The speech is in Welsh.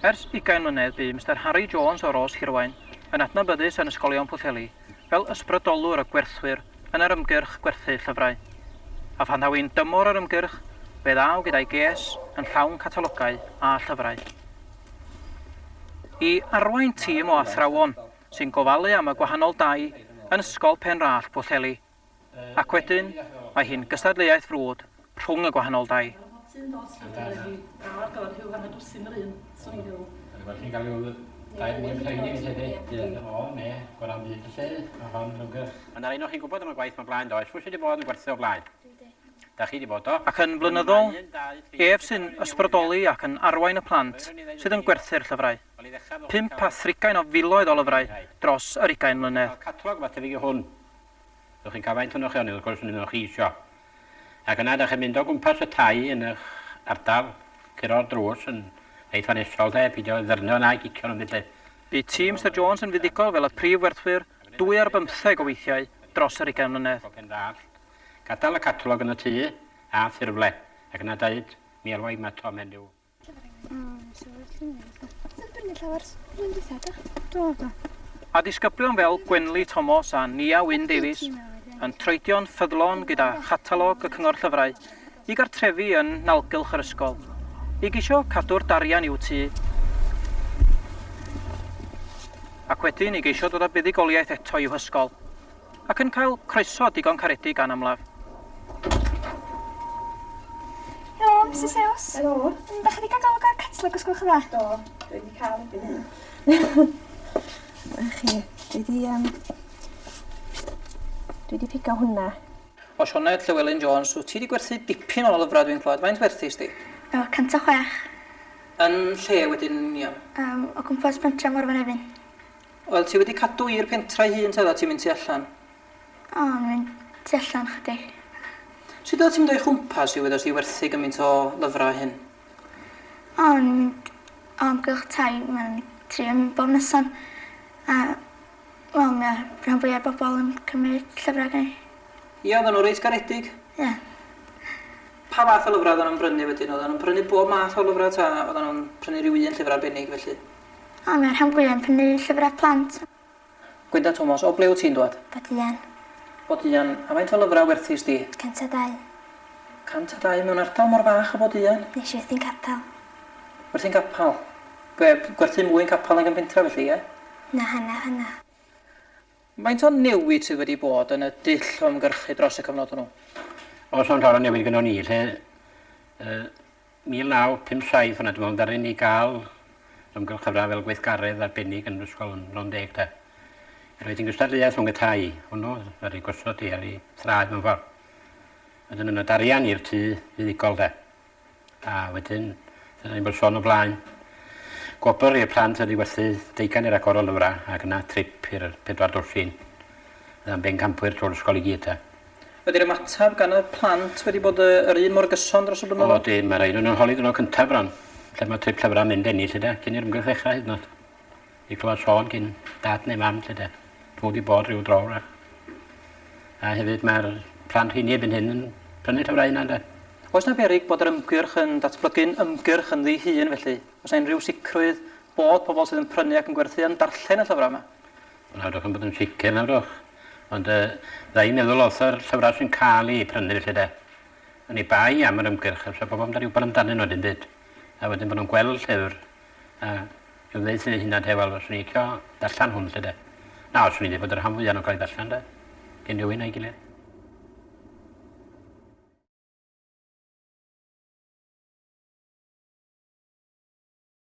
Ers ugain mlynedd bu Mister Harri Jones o Ros Hirwaun yn adnabyddus yn ysgolion Pwllheli fel ysbrydolwr y gwerthwyr yn yr ymgyrch gwerthu llyfrau. A phan ddaw hi'n dymor yr ymgyrch, fe ddaw gyda'i ges yn llawn catalogau a llyfrau. I arwain tîm o athrawon sy'n gofalu am y gwahanol dai yn Ysgol Pen-rallt Pwllheli. Ac wedyn, mae hi'n gystadleuaeth frwd rhwng y gwahanol dai. Ac yn flynyddol, ef sy'n ysbrydoli ac yn arwain y plant sydd yn gwerthu'r llyfrau. Pump a thrigain o filoedd o lyfrau dros yr ugain mlynedd. Ddwch chi'n cael faint ohonoch chi ond wrth gwrs yn un o'ch chi isio. Ac yna dach chi'n mynd o gwmpas y tai yn eich ardal, curo'r drws yn reit fanesol de, pidio ddyrnio na gicio nhw'n byd lle. Bu tîm Mister Jones yn fuddugol fel y prif werthwyr dwy ar bymtheg o weithiau dros yr ugain mlynedd. Gadael y catalog yn y tŷ a ffurfle, ac yna deud, mi elwa i ma Tom heddiw. A disgyblion fel Gwenlli Tomos a Nia Wyn Davies yn troedio'n ffyddlon gyda chatalog y Cyngor Llyfrau i gartrefi yn nalgylch yr ysgol, i geisio cadw'r darian i'w tŷ, ac wedyn i geisio dod â buddugoliaeth eto i'w hysgol. Ac yn cael croeso digon caredig gan amlaf. Helo, Misus Eos. Helo. Da chi wedi cael golwg ar catalog os gwelwch yn dda? Do, dwi wedi cael erbyn hyn. Na chi, dwi wedi, um, dwi wedi pigo hwnna. O Sioned Llewelyn Jones, wyt ti wedi gwerthu dipyn o lyfrau dwi'n clywed. Faint werthis di? O, 106. Yn lle wedyn yn union? Um, o gwmpas pentre Morfa Nefyn. Wel, ti wedi cadw i'r pentra ei hun ta oeddat ti'n mynd tu allan? O, o'n mynd tu allan chydig. Sut oeddat ti'n mynd o'i chwmpas i wyddost i werthu gymaint o lyfrau hyn? O, o'n mynd o amgylch tai, mae'n trio mynd bob noson. A, wel, mae rhan fwyaf o'r bobl yn cymryd llyfrau gen i. Ie, oedden nhw reit garedig? Ie. Pa fath o lyfrau oedden nhw'n brynu wedyn? Oedden nhw'n prynu bob math o lyfrau ta oedden nhw'n prynu rhyw un llyfr arbennig felly? O, mae'r rhan fwya yn prynu llyfrau plant. Gwenda Tomos, o ble wyt ti'n dwad? Boduan. Boduan. A faint o lyfrau werthis di? 102. 102 mewn ardal mor fach â Boduan? Nes i werthu'n capel. Werthu'n capel? Be, gwerthu mwy yn capel nag yn pentra felly, ie? Na, hanner, hanner. Faint o newid sydd wedi bod yn y dull o ymgyrchu dros y cyfnod hwnnw? Oes 'na'm llawer o newid gynnon ni 'lly. Yy 1957 hwnna dwi'n meddwl ddaru ni gael ymgyrch llyfrau fel gweithgaredd arbennig yn yr ysgol yn Fron Deg de. Roedd hi'n gystadleuaeth rhwng y tai, hwnnw ddaru gosod hi ar ei thraed mewn ffordd. Wedyn yn y darian i'r tŷ fuddugol de. A wedyn, dyna ni'n bod sôn o blaen, gwobr i'r plant wedi werthu deugain neu ragor o lyfrau ac yna trip i'r pedwar dwsin am bencampwyr trwy'r ysgol i gyd de. Ydy'r ymateb gan y plant wedi bod yr un mor gyson dros y blynyddoedd? O, ydy, mae rhai nhw'n holi diwrnod cyntaf bron, lle mae trip llyfrau yn mynd ennill, 'lly de, cyn i'r ymgyrch ddechrau hyd yn oed. I clywed sôn gyn dad neu mam, 'lly de. Dwi wedi bod rhyw dro, wrach. A hefyd mae'r plant rheini erbyn hyn yn prynu llyfrau hynna, de. Oes 'na beryg bod yr ymgyrch yn datblygu'n ymgyrch ynddi hun felly? Oes 'na unrhyw sicrwydd bod pobl sydd yn prynu ac yn gwerthu yn darllen y llyfrau yma? Wel, dwch yn bod yn sicr nawr, dwch. Ond yy, fydda i'n meddwl os yr llyfrau sy'n cael eu prynu felly de, yn ei bai am yr ymgyrch, os bobl yn dod i wybod amdanyn nhw dim byd. A wedyn bod nhw'n gweld llyfr, a rhyw ddeud sy'n ei hunan te, wel, swn i'n licio darllen hwn lle de. Na, swn i'n dweud bod y rhan fwyaf nhw'n cael ei darllen de, gen rhywun a'i gilydd.